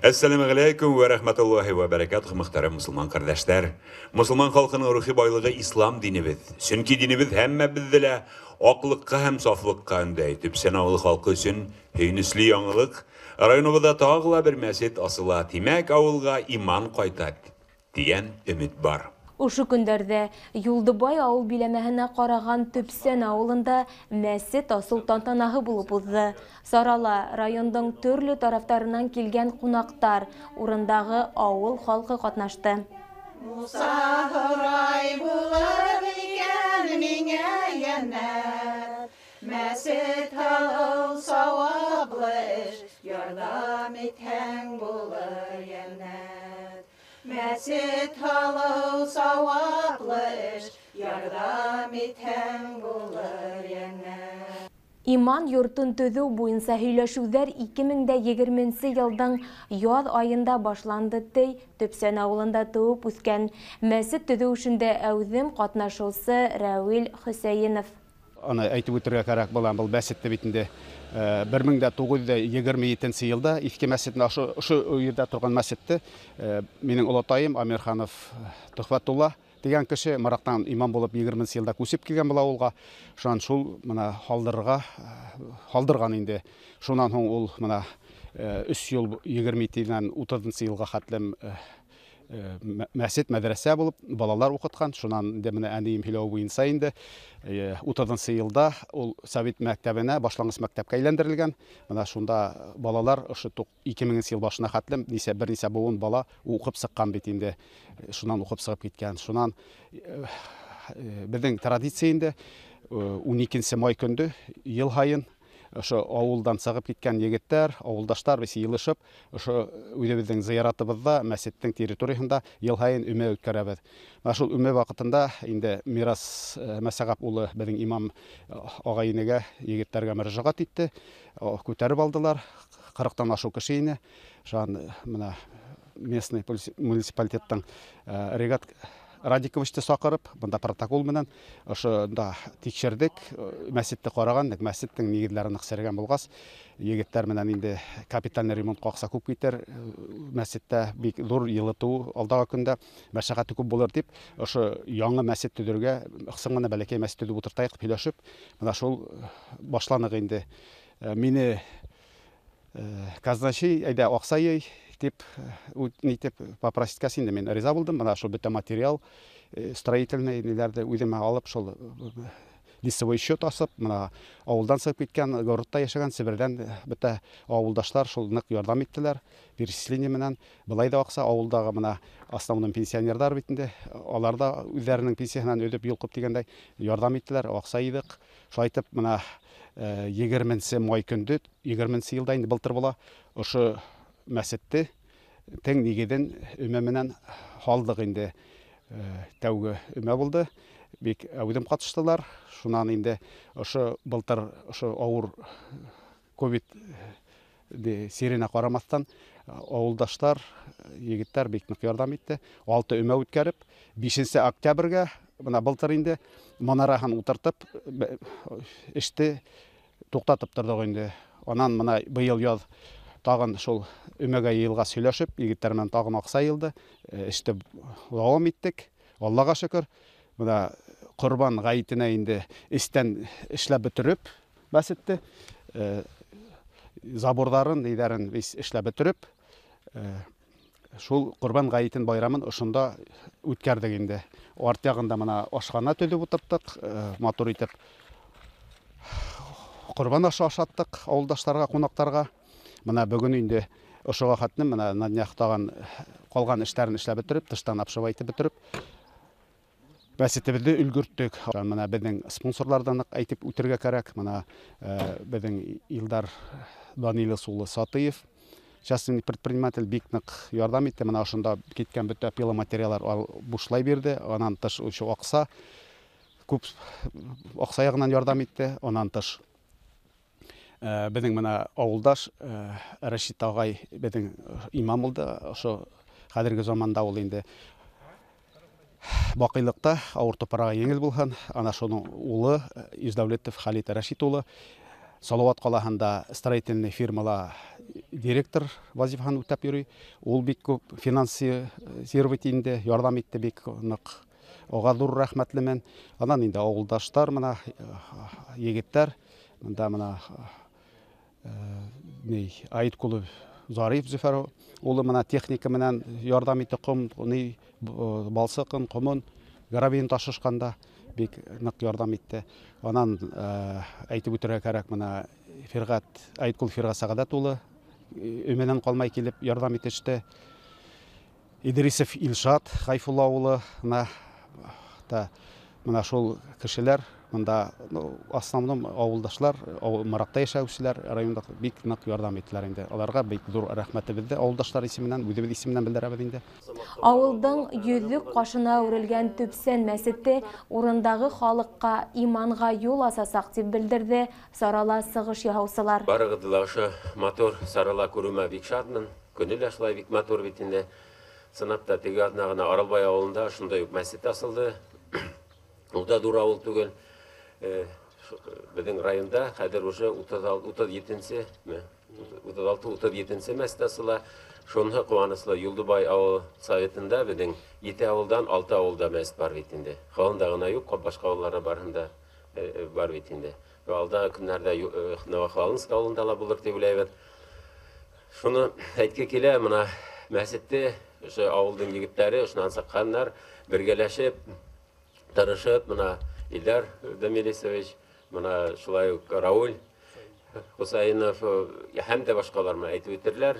Әссәләмү галәйкүм вә рәхмәтуллаһи вә бәрәкәтүһ, мөхтәрәм мосолман ҡәрҙәштәр. Мосолман халҡының рухи байлығы ислам динебеҙ. Сөнки динебеҙ һәммәбеҙҙе лә аҡлыҡҡа һәм сафлыҡҡа өндәй. Төпсән ауылы халҡы өсөн һөйөнөслө яңылыҡ. Районыбыҙҙа тағы ла бер мәсет асыла. Тимәк, ауылға иман ҡайта тигән өмөт бар. Ошо көндәрҙә Юлдыбай ауыл биләмәһенә ҡараған Төпсән ауылында мәсет асыу тантанаһы булып уҙҙы. Сарала райондың төрлө тарафтарынан килгән ҡунаҡтар, урындағы ауыл халҡы ҡатнашты. Муса һорай булыр микән миңә йәннәт? Мәсет һалыу сауаплы эш, ярҙам итһәң булыр йәннәт. Мәсет һалыу сауаплы эш, ярҙам итһәң булыр йәннәт. Иман йортон төҙөү буйынса һөйләшеүҙәр 2020 йылдың яҙ айында башланды, ти Төпсән ауылында тыуып үҫкән мәсет төҙөү эшендә әүҙем ҡатнашыусы Рәүил Хөсәйенов. Аны әйтеп үтергә кәрәк була, был мәсетте бит инде 1927 йылда иҫке мәсетне, ошо ерҙә торған мәсетте минең олатайым Амирханов Төхвәтулла тигән кеше Мараҡтан имам булып егерменсе йылда күсеп килгән был ауылға. Шунан шул мына һалдырған инде. Шунан һуң ул мына өс йыл егерме етенән утыҙынсы йылға хәтлем мәсет, мәҙрәсә булып балалар уҡытҡан. Шунан инде мына әнейем һөйләүе буйынса инде утыҙынсы йылда ул совет мәктәбенә, башланғыс мәктәпкә әйләндерелгән. Мына шунда балалар ошо ике меңенсе йыл башына хәтлем бер нисә быуын бала уҡып сыҡҡан бит инде. Шунан уҡып сығып киткән. Шунан беҙҙең традиция инде 12 май көндө йыл һайын ошо ауылдан сығып киткән егеттәр, ауылдаштар беҙ йыйылышып, ошо үҙебеҙҙең зыяратыбыҙҙа, мәсеттең территорияһында йыл һайын өмә үткәрәбеҙ. Мына шул өмә ваҡытында инде Мирас Мәсәғәп улы беҙҙең имам ағай-энегә, егеттәргә мөрәжәғәт итте. Күтәреп алдылар, ҡырыҡтан ашыу кеше ине. Шунан мына местный муниципалитеттың Регат Радиковичты саҡырып, бында протокол менән ошонда тикшерҙек, мәсетте ҡараған, мәсеттең нигеҙҙәре ныҡ серегән булғас, егеттәр менән инде капитальный ремонтҡа аҡса күп китер, мәсеттә бик ҙур йылытыу алдағы көндә мәшәҡәте күп булыр тип, ошо яңы мәсет төҙөргә, ыҡсым ғына бәләкәй мәсет төҙөп ултыртайыҡ тип һөйләшеп, мына шул башланыҡ инде. Мине казначей әйҙә аҡса йый тип, нитеп попросить итәс инде мин риза булдым. Мына шул бөтә материал строительный ниләрҙе үҙемә алып, шул лицевой счет асып, мына ауылдан сығып киткән, городта йәшәгән Себерҙән бөтә ауылдаштар шул ныҡ ярҙам иттеләр перечисление менән. Былай ҙа аҡса ауылдағы мына основной пенсионерҙар бит инде, алар да үҙҙәренең пенсияһынан өҙөп йолҡоп тигәндәй ярҙам иттеләр, аҡса йыйҙыҡ. Шулай итеп мына егерменсе май көндө, егерменсе йылда инде былтыр була, ошо мәсетте тең нигеҙен өмә менән һалдыҡ инде. Тәүге өмә булды, бик әүҙем ҡатыштылар. Шунан инде ошо былтыр ошо ауыр ковид сиренә ҡарамаҫтан ауылдаштар, егеттәр бик ныҡ ярҙам итте. 6 өмә үткәреп, 5 октябргә бына былтыр инде манараһын ултыртып, эште туҡтатып торҙоҡ инде. Анан мына быйыл яҙ тағын шул өмәгә йыйылғас һөйләшеп, егеттәр менән тағын аҡса йыйылды. Эште дауам иттек. Аллаға шөкөр. Бына Ҡорбан ғәйетенә инде эстән эшләп бөтөрөп мәсетте, заборҙарын, нейҙәрен эшләп бөтөрөп, шул Ҡорбан ғәйетен байрамын ошонда үткәрҙек инде. Арт яғында мына ашхана төҙөп ултырттыҡ, матур итеп ҡорбан ашы ашаттыҡ ауылдаштарға, ҡунаҡтарға. Мына бөгөн инде ошоға хәтлем мына на днях тағын ҡалған эштәрен эшләп бөтөрөп, тыштан обшивать итеп бөтөрөп, мәсетебеҙҙе өлгөрттөк. Мына беҙҙең спонсорларҙан ныҡ әйтеп үтергә кәрәк. Мына беҙҙең Илдар Данилович улы Сатыев, частный предприниматель, бик ныҡ ярҙам итте. Мына ошонда киткән бөтә пиломатериалдар бушлай бирҙе. Анан тыш ошо аҡса, күп аҡса яғынан ярҙам итте. Анан тыш беҙҙең мына ауылдаш Рәшит ағай беҙҙең имам булды. Ошо хәҙерге заманда ул инде баҡыйлыҡта, ауыр тупраға еңел булһын. Ана шуның улы Издәүлетов Халит Рәшит улы Салават ҡалаһында строительный фирмала директор вазифаһын үтәп йөрөй. Ул бик күп финансировать инде, ярҙам итте бик ныҡ. Уға ҙур рәхмәтлемен. Анан инде ауылдаштар мына егеттәр, мында мына Айткулов Зариф Зөфәр улы мына техника менән ярҙам итте, ҡом, ни балсыҡын, ҡомон, гравийын ташышҡанда бик ныҡ ярҙам итте. Анан әйтеп үтергә кәрәк, мына Фирғәт, Айткул Фирғәт Сәғәҙәт улы өмәнән ҡалмай килеп ярҙам итеште. Идрисов Илшат Ғәйфулла улы мына та мына шул кешеләр мында, основном ауылдашлар, Мараҡта йәшәүселәр, районда бик ныҡ ярҙам иттеләр инде. Аларға бик ҙур рәхмәтебеҙҙе ауылдаштар исеменән, үҙебеҙ исеменән белдерәбеҙ инде. Ауылдың йөҙөк ҡашына әүерелгән Төпсән мәсете урындағы халыҡҡа иманға юл асасаҡ тип белдерҙе сарала сығыш яһаусылар. Барығыҙҙы ла ошо матур сарала күреүемә бик шатмын. Көнө лә шулай бик матур бит инде. Сынап та теге аҙна ғына Аралбай ауылында шундай уҡ мәсет асылды. Ул да ҙур ауыл түгел. Беҙҙең районда хәҙер уже 36-37 мәсет асыла. Шуныһы ҡыуаныслы, Юлдыбай ауыл советында беҙҙең 7 ауылдан 6 ауылда мәсет бар бит инде. Ҡаланда ғына юҡ, башҡа ауылларҙа барыһында бар бит инде. Алдағы көннәрҙә Новохвалинск ауылында ла булыр тип уйлайбыҙ. Шуны әйтке килә, мына мәсетте ошо ауылдың егеттәре ошонан сыҡҡандар, бергәләшеп, тырышып, мына Илдар Дамилисович, мына шулай уҡ Рауль Хусаинов һәм дә башҡалар менән әйтеп үтерләр.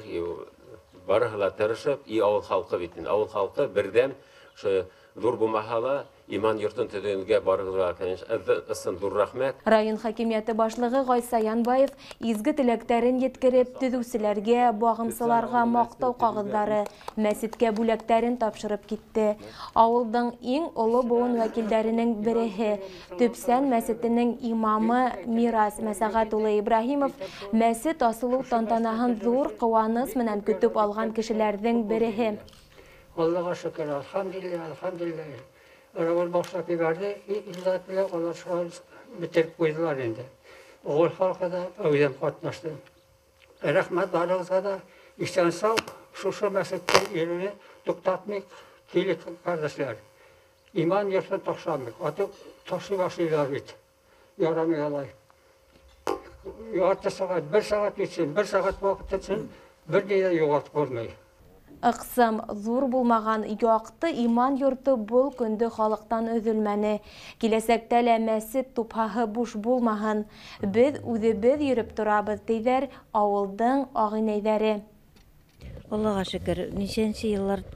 Барыһы ла тырышып, и ауыл халҡы бит инде. Ауыл халҡы берҙәм, ошо ҙур булмаһа ла иман йортон төҙөгәнгә барығыҙға, конечно, ысын ҙур рәхмәт. Район хакимиәте башлығы Ғайса Янбаев изге теләктәрен еткереп, төҙөүселәргә, бағымсыларға маҡтау ҡағыҙҙары, мәсеткә бүләктәрен тапшырып китте. Ауылдың иң оло быуын вәкилдәренең береһе, Төпсән мәсетенең имамы Мирас Мәсәғәт улы Ибраһимов мәсет асылыу тантанаһын ҙур ҡыуаныс менән көтөп алған кешеләрҙең береһе. Аллаға шөкөр, әлхәмдүлилләһ, әлхәмдүлилләһ. Рауыл башлап ебәрҙе, Илзат белән алар шулай бөтөрөп ҡуйҙылар инде. Ауыл халҡы да әүҙем ҡатнашты. Рәхмәт барығыҙға да, иҫән-сау шушы мәсеткә йөрөүҙе туҡтатмайыҡ, килик, ҡәрҙәшләр. Иман йортон ташланмайыҡ, атып ташлай башлайҙар бит. Ярамай алай. Ярты сәғәт, бер сәғәт үтһен, бер сәғәт ваҡыт үтһен, бер ни ҙә юғалтып булмай. Ыҡсым, ҙур булмаған яҡты иман йорто был көндө халыҡтан өҙөлмәне. Киләсәктә лә мәсет тупһаһы буш булмаһын. Беҙ үҙебеҙ йөрөп торабыҙ, тиҙәр ауылдың ағинәйҙәре. Аллаға шөкөр, нисәнсе йыллар,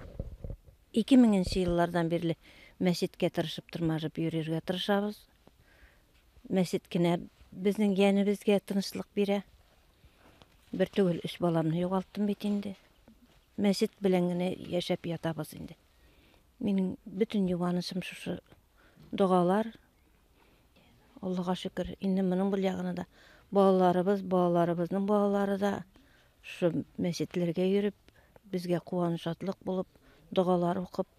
2000 йылларҙан бирле мәсеткә тырышып тырмашып йөрөргә тырышабыҙ. Мәсет кенә беҙҙең йәнебеҙгә тыныслыҡ бирә. Бер түгел өс баламны юғалттым бит инде. Мәсет белән генә йәшәп ятабыҙ инде. Минең бөтөн йыуанысым шушы доғалар. Аллаға шөкөр, инде моның был яғына да балаларыбыҙ, балаларыбыҙҙың балалары да шушы мәсетләргә йөрөп, беҙгә ҡыуаныш, шатлыҡ булып, доғалар уҡып,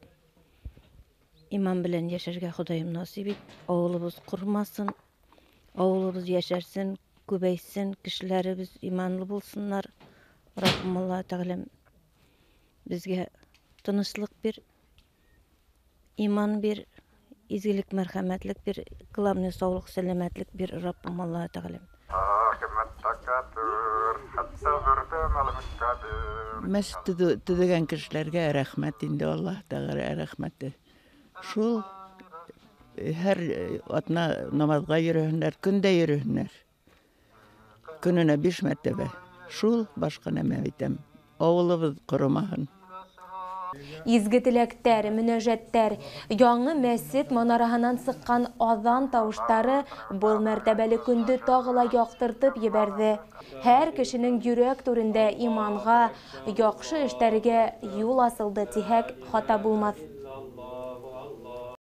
иман белән йәшәргә Хоҙайым насип ит. Ауылыбыҙ ҡормаһын, ауылыбыҙ йәшәрсен, күбәйсен, кешеләребеҙ иманлы булһыннар. Раббым Аллаһ Тәғәләм беҙгә тыныслыҡ бир, иман бир, изгелек, мәрхәмәтлек бир, главное саулыҡ, сәләмәтлек бир, Раббым Аллаһ Тәғәләм. Мәсет төҙөгән кешеләргә рәхмәт инде, Аллаһ Тәғәлә рәхмәте. Шул һәр атна намаҙға йөрөһөннәр, көндә йөрөһөннәр. Көнөнә 5 мәртәбә. Шул башҡа нәмә әйтәм. Ауылыбыҙ ҡоромаһын. Изге теләктәр, мөнәжәттәр, яңы мәсет манараһынан сыҡҡан аҙан тауыштары был мәртәбәле көндө тағы ла яҡтыртып ебәрҙе. Һәр кешенең йөрәк түрендә иманға, яҡшы эштәргә юл асылды тиһәк, хата булмаҫ.